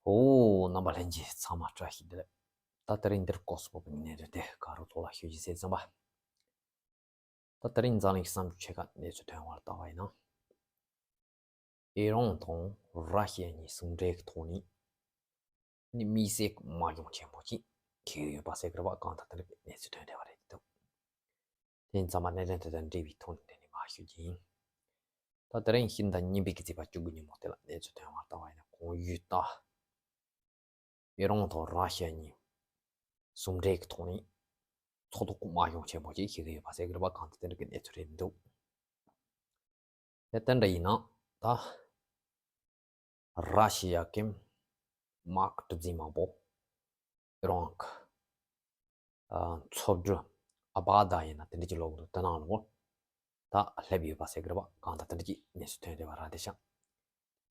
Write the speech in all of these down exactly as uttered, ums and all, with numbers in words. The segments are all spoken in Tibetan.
ཨོ། རྣམ་པ་ལྷན་རྒྱས་ཚང་མ་བཀྲ་ཤིས་བདེ་ལེགས། ད་དེ་རིང་འདིར་སྐོར་སོགས་པའི་གནས་རིམ་དེ་ག་རུ་ཐོག་ལ་ཞུ་རྒྱུ་ཟེར་ཙམ་པ། ད་དེ་རིང་འཛམ་གླིང་བསམ་འགྲུབ་ཆེ་ཁ་གནས་ཚུལ་ཐོན་བར་བལྟ་བ་ཡིན་ན། ཨི་རན་དང་ར་ཤི་ཡ་གཉིས་ཟུང་འབྲེལ་གྱི་ཐོག་ནས་ནི་དམིགས་བསལ་གྱི་དམག་སྦྱོང་ཆེན་པོ་ཅིག་འཁེལ་ཡོད་པ་ཟེར་གི་རེད་པ། གང་ལྟར་དེ་འདྲ་གི་གནས་ཚུལ་ཐོན་བསྡད་པ་རེད་འདུག་དེ་ཡིན་ཙང་མ་གནད་དོན་དེ་དང་འབྲེལ་བའི་ཐོག་ནས་འདི་ནས་མར་ཞུ་རྒྱུ་ཡིན། ད་དེ་རིང་ཕྱི་ཟླ་གཉིས་པའི་གི་ཚེས་པ་བཅུ་དགུ་ཉིན་མོ་དེ་ལ་གནས་ཚུལ་ཐོན་བར་བལྟ་བ་ཡིན་ན། གོང་ཞུས་ལྟར། ཨི་རན་དང་ར་ཤི་ཡ་གཉིས་ཟུང་འབྲེལ་གྱི་ཐོག་ནས་ཚོགས་ཐོག་གི་དམག་སྦྱོང་ཆེན་པོ་ཅིག་བྱེད་ཀྱི་ཡོད་པ་ཟེར་གྱི་རེད་པ། གང་ལྟར་དེ་འདྲ་གི་གནས་ཚུལ་རེད་འདུག་དེ་ལྟར་འདྲ་ཡིན་ན་ད། ར་ཤི་ཡ་གི་དམག་གྲུ་གཟིངས་མང་པོ་ཨི་རན་གྱི་ཨ་མཚོ་གྲུ་ཨ་པ་དཱ་ཡིན་ན་དེ་འདྲ་ཅིག་ལབ་དགོས་འདུག་དེ་ནང་ལོགས་ད་སླེབས་ཡོད་པ་ཟེར་གྱི་རེད་པ། གང་ལྟར་དེ་འདྲ་ཅིག་གནས་ཚུལ་ཐོན་བསྡད་པ་རེད་དེ་ཤག་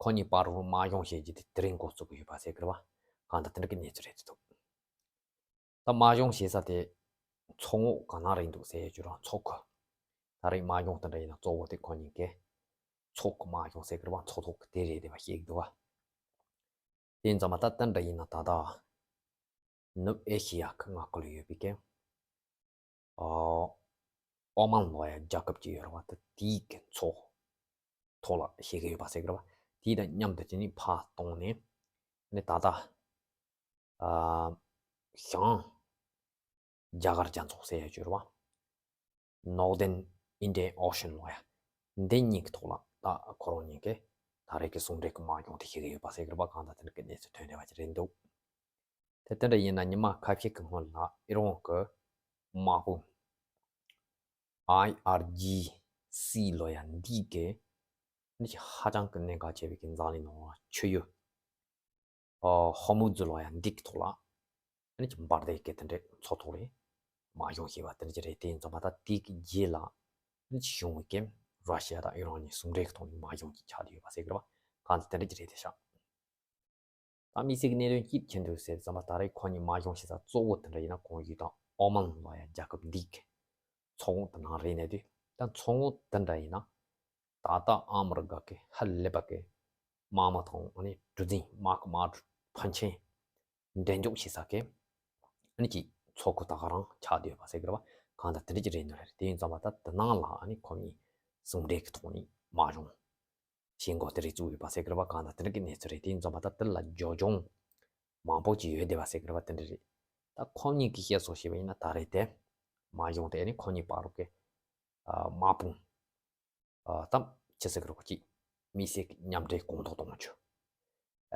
ཁོ་གཉིས་བར་དུ་དམག་སྦྱོང་བྱེད་རྒྱུ་དེ་དེ་རིང་འགོ་བཙུགས་ཀྱི་ཡོད་པ་ཟེར་གྱི་རེད་པ། གང་ལྟར་དེ་འདྲ་གི་གནས་ཚུལ་རེད་འདུག་ད་དམག་སྦྱོང་བྱེད་ས་དེ་མཚོ་ངོགས་ག་ན་རེད་འདུག་ཟེར་ཡ་ཅིག་ཡོད་རེད་པ། མཚོ་ཁུལ། ད་རེས་དམག་སྦྱོང་དེ་འདྲ་ཡིན་ན་གཙོ་བོ་དེ་ཁོ་གཉིས་ཀའི་མཚོ་གི་དམག་སྦྱོང་ཟེར་གྱི་རེད་པ། མཚོ་ཐོག་གི་དེ་རེད་བསྡད་པ་བཤད་ཀྱི་འདུག་པ། དེ་ཡིན་ཙང་མ་ད་དེ་འདྲ་ཡིན་ན་ད་ལྟ་ནུབ་ཨེ་ཤི་ཡ་གི་མངའ་ཁུལ་ཡོད་པའི་གི་ཨོ་མན་ལབ་ཡ་རྒྱལ་ཁབ་ཅིག་ཡོད་རེད་པ། ད་དེའི་གི་མཚོ་ཐོག་ལ་བྱེད་ཀྱི་ཡོད་པ་ཟེར་གྱི་རེད་པ། དེ་དང་མཉམ་དུ་དེ་ནས་ཕར་བཏང་ནས་ནི་ད་ལྟ་ཨ་བྱང་རྒྱ་གར་རྒྱ་མཚོ་ཟེར་ཡ་ཅིག་ཡོད་རེད་པ། Northern Indian Ocean ལབ་ཡ། འདི་གཉིས་ཀྱི་ཐོག་ལ་ད་ཁོ་རང་གཉིས་ཀྱིས་ད་རེས་ཀྱི་ཟུང་འབྲེལ་གྱི་དམག་སྦྱོང་དེ་བྱེད་ཀྱི་ཡོད་པ་ཟེར་གྱི་རེད་པ། གང་ལྟར་དེ་འདྲ་གི་གནས་ཚུལ་ཐོན་བསྡད་པ་ཅིག་རེད་འདུག་དེ་ལྟར་འདྲ་ཡིན་ན་ཉི་མ་ཁ་ཤས་ཀྱི་སྔོན་ལ་ཨི་རན་གྱི་དམག་དཔུང་ཨའི་ཨར་ཇི་སི་ལབ་ཡ་འདི་གིས་ནི་ཧ་ཅང་གི་གནད་འགག་ཆེ་བའི་གི་འཛམ་གླིང་ནང་ལ་ཆུ་ཡུར་ཨོ་ཧོར་མུ་ཛི་ལབ་ཡ་འདི་གི་ཐོག་ལ་ནི་འབར་མདེལ་གྱི་དེ་འདྲའི་མཚོ་ཐོག་ལ་དམག་སྦྱོང་བྱས་པ་དེ་འདྲ་ཅིག་རེད། དེ་ཡིན་ཙང་མ་ད་དེ་གི་རྗེས་ལ་ནི་བྱུང་བའི་གི་ར་ཤི་ཡ་དང་ཨི་རན་གཉིས་ཟུང་འབྲེལ་གྱི་ཐོག་ནས་དམག་སྦྱོང་ཅིག་ཆགས་བསྡད་ཡོད་པ་ཟེར་གྱི་རེད་པ། གང་ལྟར་དེ་འདྲ་ཅིག་རེད་དེ་ཤག་ད་དམིགས་བསལ་གྱི་གནད་དོན་གཅིག་མཁྱེན་འདུག་ཟེར་ཙམ་པ། ད་རེས་ཁོ་གཉིས་དམག་སྦྱོང་བྱེད་ས་གཙོ་བོ་དེ་འདྲ་ཡིན་ན་གོང་ཞུས་དང་ཨོ་མན་ལབ་ཡ་རྒྱལ་ཁབ་འདི་གི་མཚོ་ངོགས་དེ་ནང་རེད་ནས་དུས། ད་མཚོ་ངོགས་དེ་འདྲ་ཡིན་ན་ད་ལྟ་ཨ་མི་རི་ཀ་གི་ཧ་ལས་པ་གི་དམག་མི་དང་ཨ་ནི་གྲུ་གཟིངས་དམག་གི་དམག་གྲུ་ཕོན་ཆེན་འགྲེམས་འཇོག་བྱེད་ས་གི་ཨ་ནི་ཅིག་མཚོ་ཁུལ་ད་ག་རང་ཆགས་བསྡད་ཡོད་པ་ཟེར་གི་རེད་པ། གང་ལྟར་དེ་འདྲ་ཅིག་རེད་འདུག་རེད། དེ་ཡིན་ཙང་མ་ད་དེ་ནང་ལ་ཨ་ནི་ཁོ་གཉིས་ཟུང་འབྲེལ་གྱི་ཐོག་ནས་དམག་སྦྱོང་བྱེད་འགོ་དེ་རེད་བཙུགས་ཡོད་པ་ཟེར་གི་རེད་པ། གང་ལྟར་དེ་འདྲ་གི་གནས་ཚུལ་རེད། དེ་ཡིན་ཙང་མ་ད་དེ་ལ་རྒྱབ་ལྗོངས་མང་པོ་ཅིག་ཡོད་བསྡད་པ་ཟེར་གི་རེད་པ། དེ་འདྲ་རེད། ད་ཁོ་གཉིས་ཀྱིས་བཤད་སྲོལ་བྱས་པ་ཡིན་ན་ད་རེས་དེ་དམག་སྦྱོང་དེ་ནི་ཁོ་གཉིས་བར་དུ་གི་ཨ་དམག་དཔུང་ཨ་དམ་ཅི་ཟེར་གི་རེད་པ། ཅིག་དམིགས་བསལ་གྱི་མཉམ་འབྲེལ་གོང་མཐོར་གཏོང་རྒྱུ།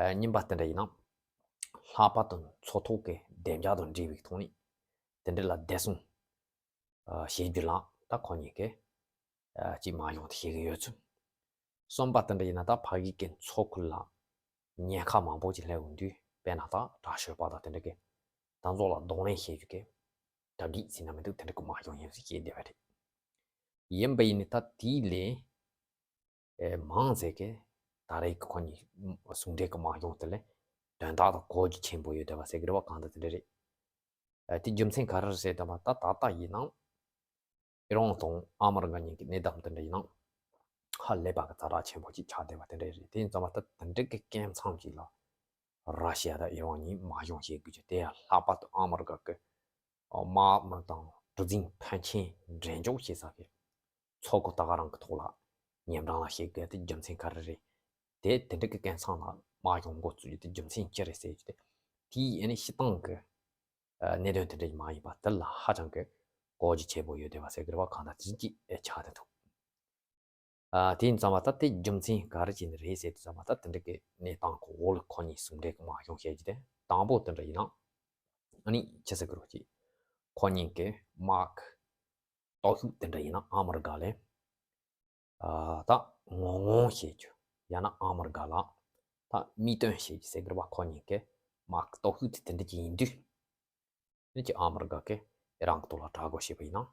ཨ་གཉིས་པ་དེ་འདྲ་ཡིན་ན་ལྷག་པར་དུ་མཚོ་ཐོག་གི་བདེ་འཇགས་དང་འབྲེལ་བའི་ཐོག་ནས་དེ་འདྲ་ལ་བདེ་སྲུང་ཨ་བྱེད་རྒྱུ་ལ་ད་ཁོ་གཉིས་ཀས་ཨ་ཅིག་དམག་སྦྱོང་དེ་བྱེད་ཀྱི་ཡོད་ཚུལ། གསུམ་པ་དེ་འདྲ་ཡིན་ན་ད་ཕ་གི་གི་མཚོ་ཁུལ་ལ་ཉེན་ཁ་མང་པོ་ཅིག་སླེབས་ཡོང་དུས་དཔེར་ན་ད་དྲག་ཤོས་པ་དང་དེ་འདྲ་གི་ད་ཚོ་ལ་གདོང་ལེན་བྱེད་རྒྱུ་གི་དྲ་རྒྱ་ཟེར་ན་མི་འདུག་དེ་འདྲ་གི་དམག་སྦྱོང་ཡིན་ཟེར་བཤད་བསྡད་པ་རེད། ཡིན་པ་ཡིན་ནི་ད་དེའི་ལས་ཨེ་མང་ཟེར་གི་ད་རེས་ཀྱི་ཁོ་གཉིས་ཟུང་འབྲེལ་གྱི་དམག་སྦྱོང་དེ་ལས་དོན་དག་དང་གོ་རྒྱུ་ཆེན་པོ་ཡོད་བསྡད་པ་ཟེར་གི་རེད་པ། གང་ལྟར་དེ་འདྲ་རེད། ཨ་དེ་རྒྱུ་མཚན་ག་རེ་རེད་ཟེར་དུས་ད་ད་ལྟ་ཡིན་ནའང་ཨི་རན་དང་ཨ་མི་རི་ཀ་གཉིས་ཀྱི་གནས་སྟངས་དེ་འདྲ་ཡིན་ནའང་ཧ་ལས་པ་གི་ཛ་དྲག་ཆེན་པོ་ཅིག་ཆགས་བསྡད་པ་དེ་འདྲ་རེད། དེ་ཡིན་ཙང་མ་ད་དེ་འདྲ་གི་སྐབས་མཚམས་ཅིག་ལ་ར་ཤི་ཡ་དང་ཨི་རན་གཉིས་དམག་སྦྱོང་བྱེད་དགོས་རྒྱུ་དེ་ཡང་ལྷག་པར་དུ་ཨ་མི་རི་ཀ་གི་དམག་མི་དང་གྲུ་གཟིངས་ཕོན་ཆེན་འགྲེམས་འཇོག་བྱེད་ས་གི་མཚོ་ཁུལ་ད་ག་རང་གི་ཐོག་ལ་ཉེ་འགྲམ་ལ་བྱེད་དགོས་དེ་རྒྱུ་མཚན་ག་རེ་རེད། དེ་དེ་འདྲ་གི་སྐབས་མཚམས་ལ་དམག་སྦྱོང་འགོ་བཙུགས་རྒྱུ་དེ་རྒྱུ་མཚན་ཅི་རེད་ཟེར་རྒྱུ་དེ། དེའི་ཨ་ནི་སྤྱིར་བཏང་གི་ཨ་གནད་དོན་དེ་འདྲ་མ་ཡིན་པ་དེ་ལ་ཧ་ཅང་གི་གོ་རྒྱུ་ཆེན་པོ་ཡོད་བསྡད་པ་ཟེར་གི་རེད་པ། གང་ལྟར་དེ་ཅིག་ཨེ་ཆགས་བསྡད་འདུག་ཨ་དེ་ཡིན་ཙང་མ་ད་དེ་རྒྱུ་མཚན་ག་རེ་བྱས་ནས་རེད་ཟེར་དུས་ཙང་མ་ད་དེ་འདྲ་གི་གནས་སྟངས་གི་འོག་ལ་ཁོ་གཉིས་ཟུང་འབྲེལ་གྱི་དམག་སྦྱོང་བྱེད་རྒྱུ་དེ་དང་པོ་དེ་འདྲ་ཡིན་ན་ཨ་ནི་ཅི་ཟེར་གི་རེད་པ། ཅིག་ཁོ་གཉིས་ཀྱི་དམག་གི་སྟོབས་ཤུགས་དེ་འདྲ་ཡིན་ན་ཨ་མི་རི་ཀ་ལ་ཨ་ད་ངོ་རྒོལ་བྱེད་རྒྱུ་ཡང་ན་ཨ་མི་རི་ཀ་ལ་ད་མིག་སྟོན་བྱེད་རྒྱུ་ཟེར་གི་རེད་པ། ཁོ་གཉིས་ཀྱི་དམག་གི་སྟོབས་ཤུགས་དེ་དེ་འདྲ་ཅིག་ཡིན་དུས། ནི་ཅིག་ཨ་མི་རི་ཀ་གིས་ཨི་རན་གྱི་ཐོག་ལ་དྲག་རྒོལ་བྱས་པ་ཡིན་ན་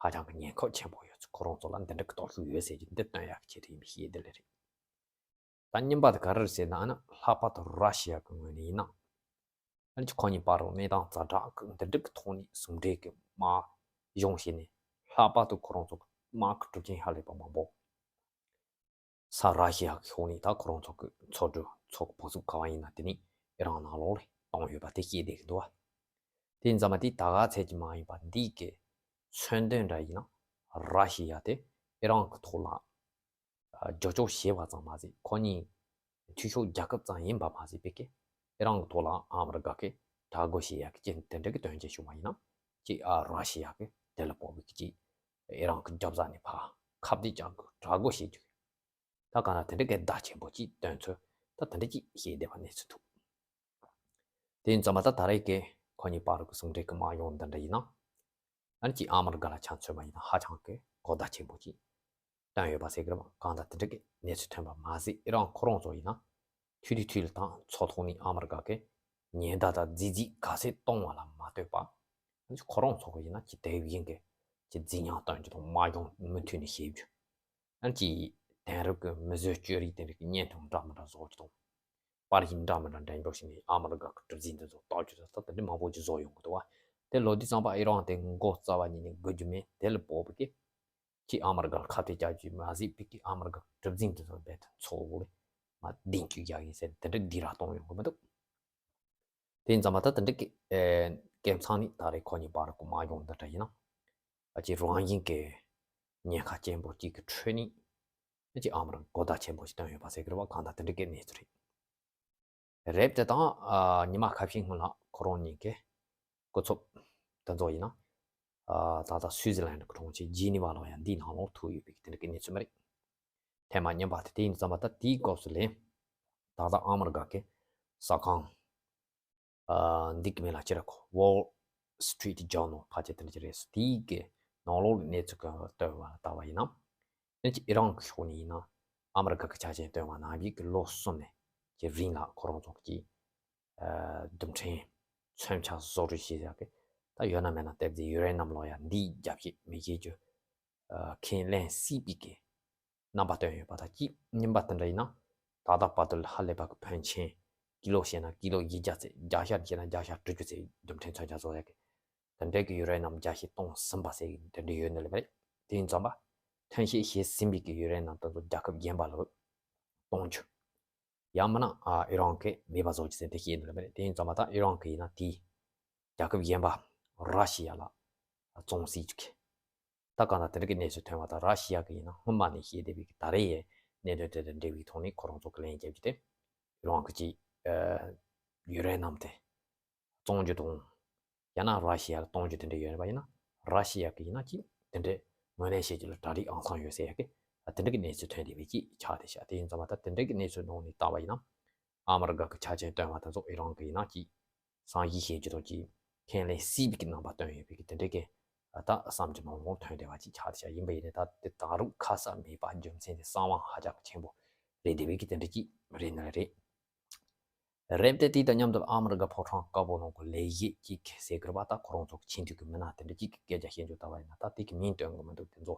ཧ་ཅང་གི་ཉེན་ཁ་ཆེན་པོ་ཡོད་ཚུལ། ཁོ་རང་ཚོ་ལ་འདི་འདྲ་གི་སྟོབས་ཤུགས་ཡོད་ཟེར་རྒྱུ་འདི་སྟོན་ཡག་གི་ཆེད་དུ་ཡིན་པའི་ཤེས་བདེ་ལེ་རེད། ད་གཉིས་པ་དེ་ག་རེ་རེད་ཟེར་ན་ཨ་ནི་ལྷག་པར་དུ་ར་ཤི་ཡ་གི་ངོས་ནས་ཡིན་ན་ཨ་ནི་ཅིག་ཁོ་གཉིས་བར་དུ་གནས་སྟངས་ཛ་དྲག་གི་འདི་འདྲ་གི་ཐོག་ནས་ཟུང་འབྲེལ་གྱི་དམག་སྦྱོང་བྱས་ནས་ལྷག་པར་དུ་ཁོ་རང་ཚོ་གི་དམག་གི་གྲུ་རྐྱེན་ཧ་ལས་པ་མང་པོ་ས་ར་ཤི་ཡ་གི་ཕྱོགས་ནས་ད་ཁོ་རང་ཚོ་གི་མཚོ་གྲུ་མཚོ་གི་འབབ་ཚུགས་ག་བ་ཡིན་ན་དེ་ནས་ ཨི་རན་ནང་ལོགས་ལ་བཏང་ཡོད་པ་དེ་ཤེས་བསྡད་ཀྱི་འདུག་བ། དེ་ཡིན་ཙང་མ་དེ་ད་ག་ཚད་ཀྱི་མ་ཡིན་པ་འདི་གི་མཚོན་དོན་འདྲ་ཡིན་ན། ར་ཤི་ཡ་དེ་ཨི་རན་གྱི་ཐོག་ལ་རྒྱབ་སྐྱོར་བྱས་པ་ཙམ་མ་ཟད། ཁོ་གཉིས་འཐུས་ཤོར་རྒྱལ་ཁབ་ཙམ་ཡིན་པ་མ་ཟད་པའི་གི་ཨི་རན་གྱི་ཐོག་ལ་ཨ་མི་རི་ཀ་གིས་དྲག་རྒོལ་བྱེད་ཡག་གི་རྐྱེན་དེ་འདྲ་གི་དོན་རྐྱེན་བྱུང་བ་ཡིན་ན། ཅིག་ཨ་ར་ཤི་ཡ་གིས་དེ་ལ་དཔག་པའི་གི་ཅིག་ཨི་རན་གྱི་རྒྱབ་ས་ནས་ཕར་ཁ་གཏད་གཅོག་གི་དྲག་རྒོལ་བྱེད་རྒྱུ། ད་གང་ལྟར་དེ་འདྲ་གི་བརྡ་ཆེན་པོ་ཅིག་སྟོན་ཚུལ་ད་དེ་འདྲ་ཅིག་བཤད་བསྡད་པ་གནས་ཚུལ་འདུག་དེ་ཡིན་ཙང་མ་ད་ད་རེས་ཀྱི་ཁོ་གཉིས་བར་གྱི་ཟུང་འབྲེལ་གྱི་མ་འོངས་འདི་འདྲ་ཡིན་ན། ཨ་ནི་ཅིག་ཨ་མི་རི་ཀ་ལ་ཆ་མཚོན་པ་ཡིན་ན་ཧ་ཅང་གི་གོ་བརྡ་ཆེན་པོ་ཅིག་བཏོན་ཡོད་པ་ཟེར་གི་རེད་བ། གང་ལྟར་དེ་འདྲ་གི་གནས་ཚུལ་ཐོན་པ་མ་ཟད། ཨི་རན་ཁོ་རང་ཚོ་ཡིན་ན་འཐུས་འཐུས་འཐུས་ལ་དང་མཚོ་ཐོག་ནས་ཨ་མི་རི་ཀ་གི་ཉེན་བརྡ་དང་རྫས་རྫས་ག་ཚད་གཏོང་བ་ལ་མ་ལྟོས་པ། ཨ་ནི་ཁོ་རང་ཚོ་གི་ཡིན་ན་ཅིག་དེ་བཞིན་གི་ཅིག་རྫས་མྱང་སྟོན་རྒྱུ་དང་། མ་འོངས་མུ་མཐུད་ནས་བྱེད་རྒྱུ། ཨ་ནི་ཅིག་དེང་རབས་ཀྱི་མི་བཟོས་བཅོས་རིག་དེ་འདྲ་གི་བརྙན་ཐུང་འདྲ་མི་འདྲ་བཟོ་རྒྱུ་དང་། པར་རིས་འདྲ་མི་འདྲ་འགྲེམས་སྤེལ་བྱས་ནས་ཨ་མི་རི་ཀ་གི་གྲུ་གཟིངས་འདི་ཚོ་བཏགས་རྒྱུ་དང་། ད་དེ་འདྲ་མང་པོ་ཅིག་བཟོ་ཡོང་གི་འདུག་བ། དེ་ལོ་དུས་ཙམ་པ་ཨི་རན་དེ་མགོ་རྩ་བ་ཉིད་ནས་སྒུར་རྒྱུ་མེད། དེ་ལ་དཔག་པའི་གི་ཅིག་ཨ་མི་རི་ཀ་ལ་ཁ་གཏད་བཅག་རྒྱུ་མ་ཟད་པའི་གི་ཨ་མི་རི་ཀ་གི་གྲུ་གཟིངས་འདི་ཚོ་རྦད་དེ་མཚོ་བོ་ལ་མར་ལྡིང་བཅུག་རྒྱག་ཡིན་ཟེར་དེ་འདྲ་སྡིགས་ར་གཏོང་ཡོང་གི་མི་འདུག་དེ་ཡིན་ཙང་མ་ད་དེ་འདྲ་གི་ཨེ་སྐབས་མཚམས་ནས་ད་རེས་ཁོ་གཉིས་བར་གྱི་མ་འོངས་འདི་འདྲ་ཡིན་ན། ཨ་ཅིག་རང་བཞིན་གྱི་ཉེན་ཁ་ཆེན་པོ་གཅིག་གི་ཁྲོད་ནས་ཨ་ཅིག་ཨ་མི་རི་ཀས་གོ་བརྡ་ཆེན་པོ་ཞིག་བཏོན་ཡོད་པ་ཟེར་གི་རེད་བ། གང་ལྟར་དེ་འདྲ་གི་གནས་ཚུལ་རེད། རེད་དེ་དང་ཨ་ཉི་མ་ཁ་ཤས་སྔོན་ལ་ཁོ་རང་གཉིས་ཀྱི་སྐུ་ཚབ་དེ་ཚོ་ཡིན་ན། ཨ་ད་ལྟ་སུའི་ཛི་ལན་གྱི་གྲོང་ཁྱེར་ཇི་ནི་ཝ་ལ་ཡང་འདིའི་ནང་ལོགས་ཐུག་ཡོད་པའི་དེ་འདྲ་གི་གནས་ཚུལ་མ་རེད། ཐེངས་མ་གཉིས་པ་དེ་དེ་ཡིན་ཙང་མ་ད་དེའི་སྐབས་སུ་ལས་ད་ལྟ་ཨ་མི་རི་ཀ་གི་གསར་ཁང་ཨ་འདི་གི་མིང་ལ་ཅི་རེད་གོ། Wall Street Journal ཕལ་ཆེར་དེ་འདྲ་ཅིག་རེད། དེའི་གི་ནང་ལོགས་ལ་གནས་ཚུལ་ག་བལྟས་པ་ལ་ལྟ་བ་ཡིན་ན། ཨ་ནི་ཅིག་ཨི་རན་གྱི་ཕྱོགས་ནས་ཡིན་ན་ཨ་མི་རི་ཀ་གི་ཆ་རྐྱེན་བཏོན་པ་ནང་བཞིན་གྱི་ལོ་གསུམ་ནས་ཀྱི་རིང་ལ་ཁོ་རང་ཚོ་གི་ཨ་རྡུལ་ཕྲན་མཚོན་ཆ་བཟོ་སྐྲུན་བྱེད་ཡག་གི་ད་ཡོད་ན་མེད་ན་སྟབས་བདེ་ཡུ་རེ་ནམ་ལོག་ཡ་འདིའི་རྒྱབ་བཤད་མི་བྱེད་རྒྱུ་ཨ་ཁས་ལེན་སྲིད་པའི་གི་རྣམ་པ་བཏོན་ཡོད་པ་དང་། གཅིག་གཉིས་པ་དེ་འདྲ་ཡིན་ན་ད་ལྟ་བར་དུ་ལ་ཧ་ལས་པ་གི་ཕོན་ཆེན་ཀི་ལོ་བཤད་ན་ཀི་ལོ་བཞི་བརྒྱ་ཚད། བརྒྱ་ཤ་བཤད་ན་བརྒྱ་ཤ་དྲུག་ཅུ་ཚད་རྡུལ་ཕྲན་མཚོན་ཆ་བཟོ་ཡག་གི་དེ་འདྲའི་གི་ཡུ་རེ་ནམ་བརྒྱ་ཤས་གཏོང་ཟིན་པ་ཟེར་གི་དེ་འདྲ་ཡོད་ནི་ལ་མ་རེད། དེ་ཡིན་ཙང་མ་ཐོན་སྐྱེད་བྱས་ཟིན་པའི་གི་ཡུ་རེ་ནམ་དེ་ཚོ་རྒྱལ་ཁབ་གཞན་པ་ལ་གཏོང་རྒྱུ། ཡང་མིན་ན་ཨ་ཨི་རན་གྱིས་མེད་པ་བཟོ་རྒྱུ་ཟེར་དེ་བཤད་ནི་ལ་མ་རེད། དེ་ཡིན་ཙང་མ་ད་ཨི་རན་གྱིས་ཡིན་ན་དེའི་རྒྱལ་ཁབ་གཞན་པ་ར་ཤི་ཡ་ལ་བཙོང་སྲིད་ཅིག་ད་གང་ལྟར་དེ་འདྲ་གི་གནས་ཚུལ་ཐོན་པ་དང་། ར་ཤི་ཡ་གི་ཡིན་ན་སྔོན་མ་ནས་བཤད་བསྡད་པའི་གི་ད་རེས་ཡའི་གནད་དོན་དེ་དང་འབྲེལ་བའི་ཐོག་ནས་ཁོ་རང་ཚོ་གི་ལན་རྒྱབ་རྒྱུ་དེ། ཨི་རན་གྱི་ཅིག་ཨ་ཡུ་རེ་ནམ་དེ་བཙོང་རྒྱུ་དང་། ཡང་ན་ར་ཤི་ཡ་ལ་གཏོང་རྒྱུ་དེ་འདྲ་ཡོད་པ་ཡིན་ན། ར་ཤི་ཡ་གི་ཡིན་ན་ཅིག་དེ་འདྲའི་ངོས་ལེན་བྱེད་རྒྱུ་ལ་གྲ་སྒྲིག་ཨང་སང་ཡོད་ཟེར་ཡ་གི་ཨ་དེ་འདྲ་གི་གནས་ཚུལ་ཐོན་བསྡད་པའི་ཅིག་ཆགས་བསྡད་ཤག་དེ་ཡིན་ཙང་མ་ད་དེ་འདྲ་གི་གནས་ཚུལ་ནང་ནས་བལྟས་པ་ཡིན་ན། ཨ་མི་རི་ཀ་གི་ཆ་རྐྱེན་བཏོན་པ་དེ་ཚོ་ཨི་རན་གི་ཡིན་ན་ཅིག་བསམ་གཞིག་བྱེད་རྒྱུ་དང་ཅིག་ཁས་ལེན་སྲིད་པའི་གི་རྣམ་པ་བཏོན་ཡོད་པའི་གི་དེ་འདྲའི་གི་ཨ་ད་བསམ་གྱི་ནང་ལོགས་ཐོན་བསྡད་པ་ཅིག་ཆགས་བསྡད་ཤག་ཡིན་པ་ཡིན་ནའི་ད་དེ་ད་རུང་ཁ་གསབ་མེད་པ། རྒྱུ་མཚན་དེ་གསང་བ་ཧ་ཅང་གི་ཆེན་པོ་རེད་བསྡད་པའི་གི་དེ་འདྲ་ཅིག་རེད་ནི་རེད། རེད་དེ། དེ་དང་མཉམ་དུ་ཨ་མི་རི་ཀ་ཕོ་བྲང་དཀར་པོ་ནང་གི་ལས་བྱེད་ཅིག་ཟེར་གི་རེད་པ། ད་ཁོ་རང་ཚོ་གི་ཆེས་མཐོའི་གི་མི་སྣ་དེ་འདྲ་ཅིག་གི་སྐད་ཆ་བཤད་རྒྱུ་ལྟ་བ་ཡིན་ན། ད་དེ་གི་མིང་བཏོན་གི་མི་འདུག་དེ་ཚོ་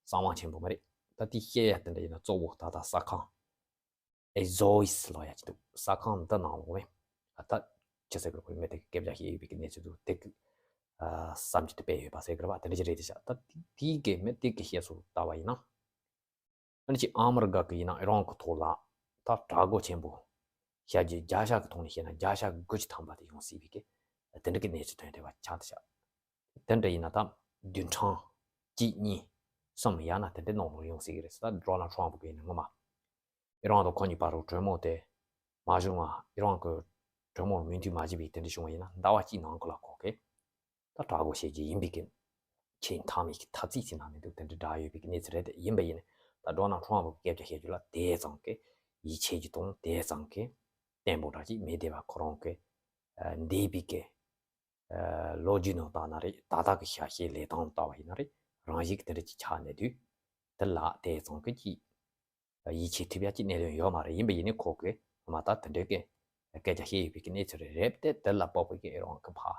གསང་བ་ཆེན་པོ་མ་རེད། ད་དེ་བཤད་ཡ་དེ་འདྲ་ཡིན་ན་གཙོ་བོ་ད་ལྟ་གསར་ཁང་ཨེ་ཛོ་ཨིས་ལབ་ཡ་ཅིག་འདུག་གསར་ཁང་འདི་ནང་ལོགས་ནས་ཨ་ད་ཅི་ཟེར་གི་རེད། ཁོའི་མི་དེ་གི་སྐད་ཆ་བཤད་ཡོད་པའི་གི་གནས་ཚུལ་འདུག་དེ་གི་ཨ་བསམ་རྒྱུ་དེ་སྤེལ་ཡོད་པ་ཟེར་གི་རེད་པ། དེ་འདྲ་ཅིག་རེད་དེ་ཤག་ད་དེ་དེའི་གི་མི་དེ་གི་བཤད་སྲོལ་ལྟ་བ་ཡིན་ན། ཨ་ནི་ཅིག་ཨ་མི་རི་ཀ་གི་ཡིན་ན་ཨི་རན་གི་ཐོག་ལ་ད་དྲག་རྒོལ་ཆེན་པོ་བྱ་རྒྱུ། བརྒྱ་ཆ་གི་ཐོག་ནས་བཤད་ན་བརྒྱ་ཆ་དགུ་བཅུ་ཐམ་པ་དེ་ཡོང་སྲིད་པའི་གི་དེ་འདྲ་གི་གནས་ཚུལ་ཐོན་བསྡད་པ་ཆགས་བསྡད་ཤག་དེ་འདྲ་ཡིན་ན་ད་བདུན་ཕྲག་གཅིག་གཉིས་གསུམ་ཡང་ན་དེ་འདྲའི་ནང་ལོགས་ཡོང་སྲིད་གི་རེད། ད་ཌོ་ནལ་ཊམ་གི་ཡིན་ན་སྔོན་མ་ཨི་རན་དང་ཁོ་གཉིས་བར་དུ་གྲོས་མོལ་དེ་མ་བྱུང་བ། ཨི་རན་གི་གྲོས་མོལ་མོས་མཐུན་མ་བྱས་པའི་དེ་འདྲ་བྱུང་བ་ཡིན་ན་ཟླ་བ་གཅིག་ནང་གི་ལ་ཁོ་གི་ད་དྲག་རྒོལ་བྱེད་རྒྱུ་ཡིན་པའི་གི་ཆེས་མཐའ་མའི་གི་ཐ་ཚིག་ཅིག་ནང་ནས་འདུག་དེ་འདྲ་བསྒྲགས་ཡོད་པའི་གི་གནས་ཚུལ་རེད། དེ་ཡིན་པ་ཡིན་ན་ད་ཌོ་ནལ་ཊམ་གི་སྐད་ཆ་བཤད་རྒྱུ་ལ་དེ་ཙམ་གི་ཡིད་ཆེས་རྒྱུ་དང་དེ་ཙམ་གི་བརྟན་པོ་འདྲ་ཅིག་མེད་བསྡད་པ། ཁོ་རང་གི་ཨ་འདས་པའི་གི་ཨ་ལོ་རྒྱུས་ནང་ལྟར་ན་རེད། ད་ལྟ་གི་བྱ་བྱེད་ལས་སྟངས་ལྟ་བ་ཡིན་ན་རེད། རང་བཞིན་གི་དེ་འདྲ་ཅིག་ཆགས་ནས་དུས་དེ་ལ་དེ་ཙམ་གི་ཅིག་ཡིད་ཆེས་ཐུབ་ཡ་ཅིག་གནད་དོན་ཡོད་མ་རེད། ཡིན་པ་ཡིན་ནའི་ཁོ་གིས་མ་ད་དེ་འདྲའི་གི་སྐད་ཆ་བཤད་ཡོད་པའི་གི་གནས་ཚུལ་རེད། རེད་དེ་དེ་ལ་དཔག་པའི་གི་ཨི་རན་གི་ཕར་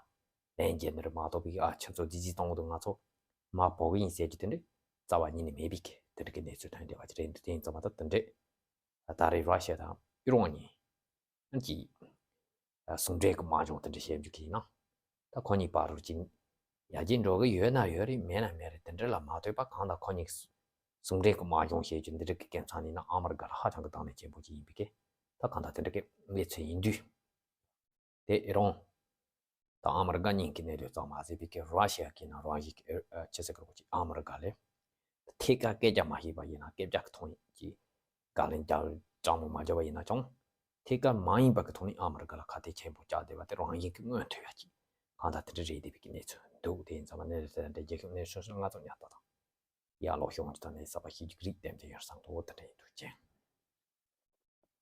ལན་རྒྱབ་ནི་རེད་མ་གཏོགས་པའི་གི་ཨ་ཁྱེད་ཚོ་རྫིག་རྫིག་གཏོང་གི་འདུག་ང་ཚོ་མར་འབོད་གི་ཡིན་ཟེར་རྒྱུ་དེ་འདྲ་རྩ་བ་ཉིད་ནས་མེད་པའི་གི་དེ་འདྲ་གི་གནས་ཚུལ་ཐོན་བསྡད་པ་ཅིག་རེད་འདུག་དེ་ཡིན་ཙང་མ་ད་དེ་འདྲ་ད་རེས་ར་ཤི་ཡ་དང་ཨི་རན་གཉིས་ཀྱི་ཨ་ཟུང་འབྲེལ་གྱི་དམག་སྦྱོང་དེ་འདྲ་བྱེད་རྒྱུ་གི་ཡིན་ན། ད་ཁོ་གཉིས་བར་དུ་ཅིག་ཡར་རྒྱས་འགྲོ་གི་ཡོད་ན་ཡོད་རེད། མེད་ན་མེད་རེད། དེ་འདྲ་ལ་མ་ལྟོས་པ་གང་ལྟར་ཁོ་གཉིས་ཟུང་འབྲེལ་གྱི་དམག་སྦྱོང་བྱེད་རྒྱུ་འདི་འདྲ་གི་སྐབས་མཚམས་ཡིན་ན་ཨ་མི་རི་ཀ་ལ་ཧ་ཅང་གི་བདག་གཉེར་ཆེན་པོ་ཅིག་ཡིན་པའི་གི་ད་གང་ལྟར་དེ་འདྲ་གི་གནས་ཚུལ་ཡིན་དུས། ཨེ་རང་དང་ཨ་མི་རི་ཀ་གཉིས་ཀྱི་གནད་དོན་ཙམ་མ་ཟད་པའི་གི་ར་ཤི་ཡ་གི་ནང་རང་བཞིན་གྱི་ཨེ་ཨེ་ཆི་ཟེར་གི་རེད་གོ་ཅིག་ཨ་མི་རི་ཀ་ལས་ཐད་ཀར་སྐད་ཆ་མ་བཤད་པ་ཡིན་ན་སྐད་ཆ་གི་ཐོག་ནས་ཀྱི་བཀའ་ལན་རྒྱག་སྤྲང་མོ་མ་བརྒྱབ་པ་ཡིན་ན་ཀྱང་ཐད་ཀར་མ་ཡིན་པ་གི་ཐོག་ནས་ཨ་མི་རི་ཀ་ལ་ཁ་གཏད་ཆེན་པོ་བཅག་བསྡད་པ་དེ་རང་བཞིན་གྱི་མངོན་ཐུབ་ཡ་ཅིག་གང་ལྟར་དེ་འདྲ་རེད་བསྡད་པའི་གི་གནས་ཚུལ་འདུག་དེ་ཡིན་ཙང་མ་གནས་ཚུལ་དེ་འདྲ་རྒྱལ་ཁབ་གནས་ཚུལ་སོ་སོའི་ང་ཚོ་ཉར་ལྟ་དང་ཡར་ལོག་ཤོག་འདི་དང་ནས་གསར་པ་ཤེས་རྒྱུ་རིགས་ལྡན་དེ་ཡར་སང་དོ་དེ་འདྲ་ཡིན་འདུག་ཅན།